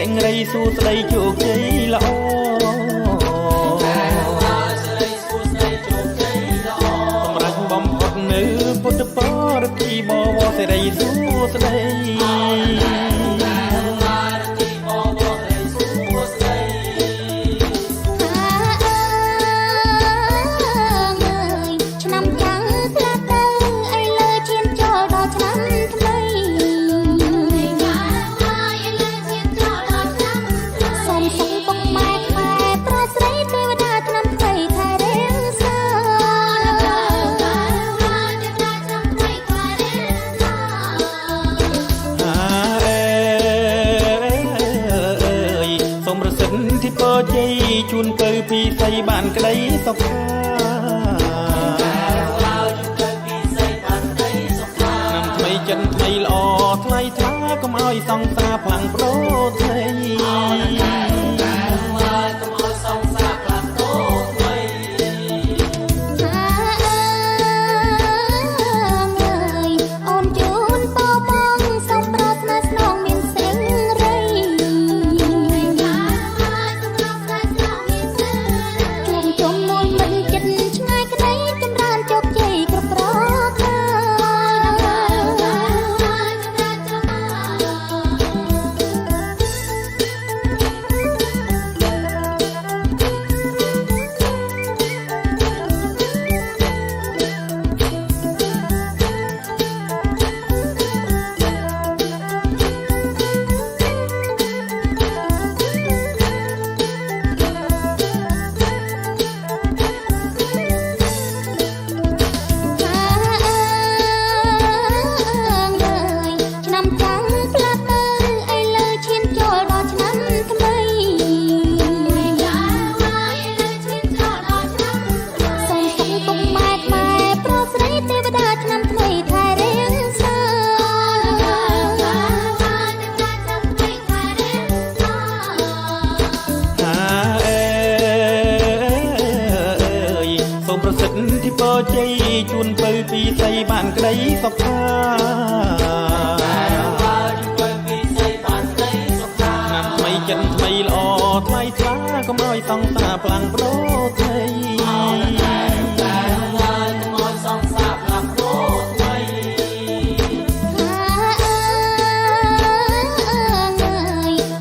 សេរីសួស្តីជោគជ័យល្អសម្រាប់បំផុតនៅពុទ្ធបរិធីបវរសេរីសួស្តី ឆ្នាំចាំងផ្លាត់ទៅឥឡូវឈានចូលដល់ឆ្នាំថ្មីសូមសុំពុកម៉ែខ្មែរប្រុសស្រីទេវតាឆ្នាំថ្មីថែរក្សា អើយសូមប្រសិទ្ធិពរជ័យជូនពៅពីសីបានក្តីសុខាឆ្នាំថ្មីចិនថ្មីល្អថ្លៃថ្លាកុំឲ្យសង្សារផ្លាំងប្រោថ្មី អើយអូនជូនពរបងសូមប្រាថ្នាស្នងមានសេរីជួបជុំមួយមិត្តចិត្តឆ្ងាយក្តីចម្រើនជោគជ័យគ្រប់ប្រការ ឆ្នាំចាំងផ្លាត់ទៅឥឡូវឈានចូលដល់ឆ្នាំថ្មីសូមសុំពុកម៉ែខ្មែរប្រុសស្រីទេវតាឆ្នាំថ្មីថែរក្សា អើយសូមប្រសិទ្ធិពរជ័យជូនពៅពីសីបានក្តីសុខាឆ្នាំថ្មីចិនថ្មីល្អថ្លៃថ្លាកុំឲ្យសង្សារផ្លាំងប្រោថ្មី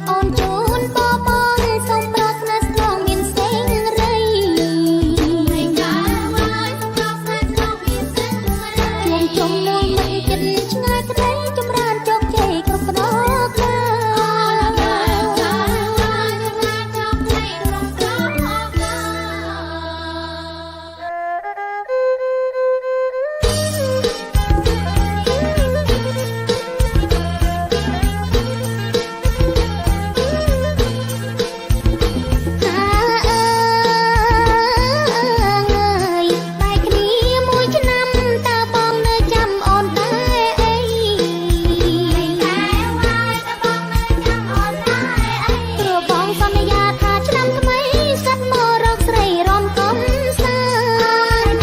អូនជូនពរបងសូមប្រាថ្នាស្នងមានសេរីជួបជុំមួយមិត្តចិត្តឆ្ងាយក្តីចម្រើនជោគជ័យគ្រប់ប្រការ អើយតែគ្នាមួយឆ្នាំតើបងនៅចាំអូនដែរអីព្រោះបងសន្យាថាឆ្នាំថ្មីសិតមករកស្រីរំកំសាន្ត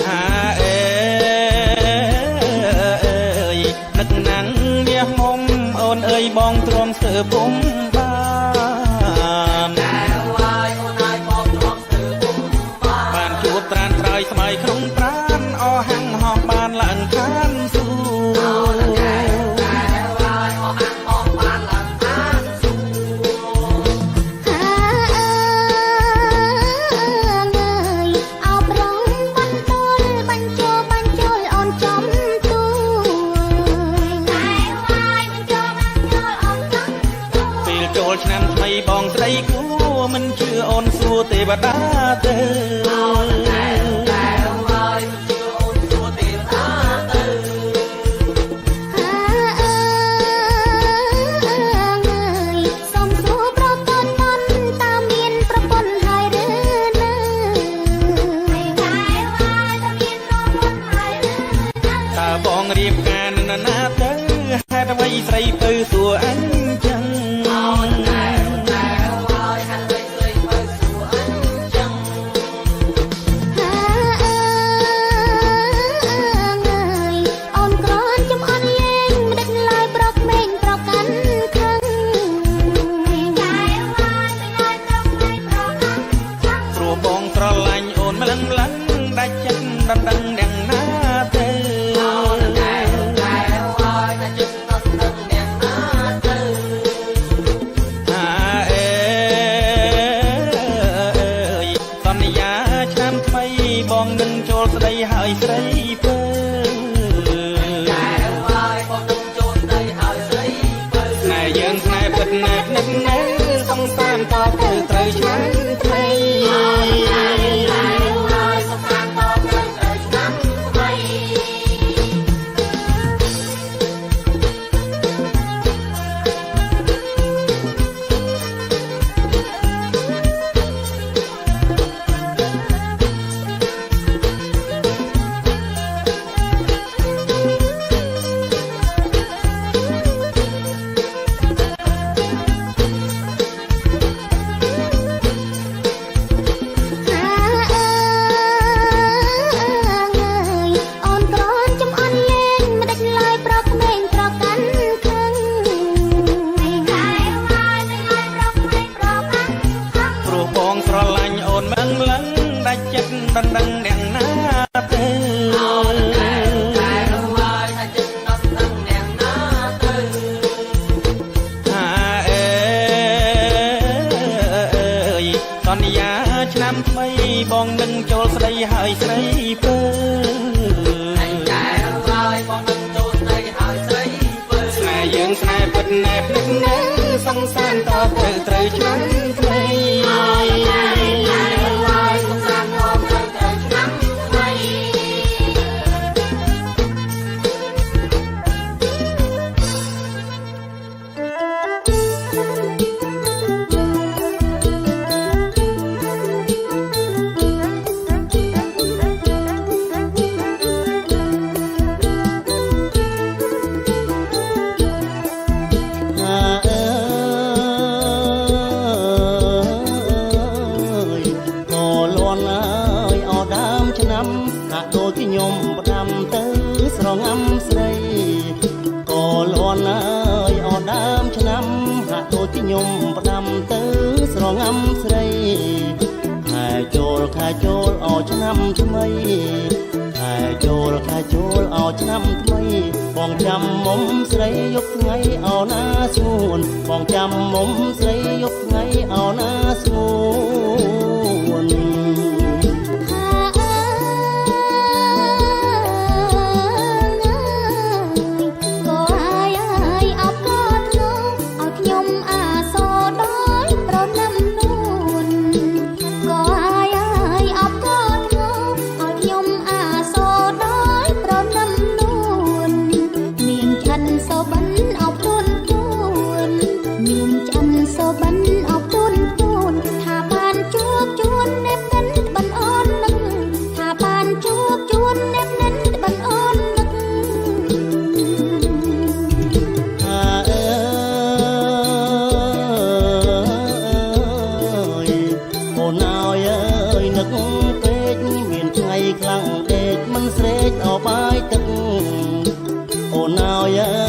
ថាអើយនឹកណាំងមាសមុំអូនអើយបងទ្រាំស្ទើពុំបានបានជួបត្រានត្រើយស្មៃក្នុងប្រានអហាំងហោះបានឡើងឋានសួគ៌ អើយអោបរងបន្ទល់បញ្ចូលបញ្ចូលអូនចំទួ ពេលចូលឆ្នាំថ្មីបងស្រីគួមិនជឿអូនសួរទេវតាទៅ អើយសូមសួរប្រកបតនតើមានប្រពន្ធហើយឬនៅ តើបងរៀបការនឹងនរណាទៅហេតុអ្វីស្រីពៅសួរអញចឹង អើ យើងស្នេហ៍ពិតណែបនិតនៅសង្សារតទៅត្រូវឆ្នាំថ្មី អូនក្រនចំអន់លេងមិនដាច់ឡើយប្រក្មេងប្រកាន់ខឹង ព្រោះបងស្រឡាញ់អូនមិនលឹងដាច់ចិត្តដណ្ដឹងអ្នកណាទៅ ថាអើយសន្យាឆ្នាំថ្មីបងនឹងចូលស្ដីហើយស្រីពើស្នេហ៍យើងស្នេហ៍ពិតណែបនិតនៅសង្សារតទៅត្រូវឆ្នាំថ្មី ថាអើយក៏លន់អើយអដើមឆ្នាំហាក់ដូចខ្ញុំផ្ដាំទៅស្រងំស្រីក៏លន់អើយអដើមឆ្នាំហាក់ដូចខ្ញុំផ្ដាំទៅស្រងំស្រីខែចូលខែចូលអឆ្នាំថ្មីខែចូលខែចូលអឆ្នាំថ្មីបងចាំមុំស្រីយប់ថ្ងៃអោណាស្ងួនបងចាំមុំស្រីយប់ថ្ងៃអោណាស្ងួន ថាអើយក៏ហើយអើយអបក៏ធ្ងឲ្យខ្ញុំអាសូរដោយប្រណិមនួនក៏ហើយអើយអបក៏ធ្ងឲ្យខ្ញុំអាសូរដោយប្រណិមនួនមានឆិនសូបិនអបទួនទួនមានឆិនសូបិនអបទួនទួនថាបានជួបជួនណែបនិនត្បិនអូននឹកថាបានជួបជួនណែបនិនត្បិនអូននឹក ថាអើយអូនអើយអើយនឹកពេកមានថ្ងៃខ្លាំងដេកមិនស្រេកអបាយទឹកអូនអើយអ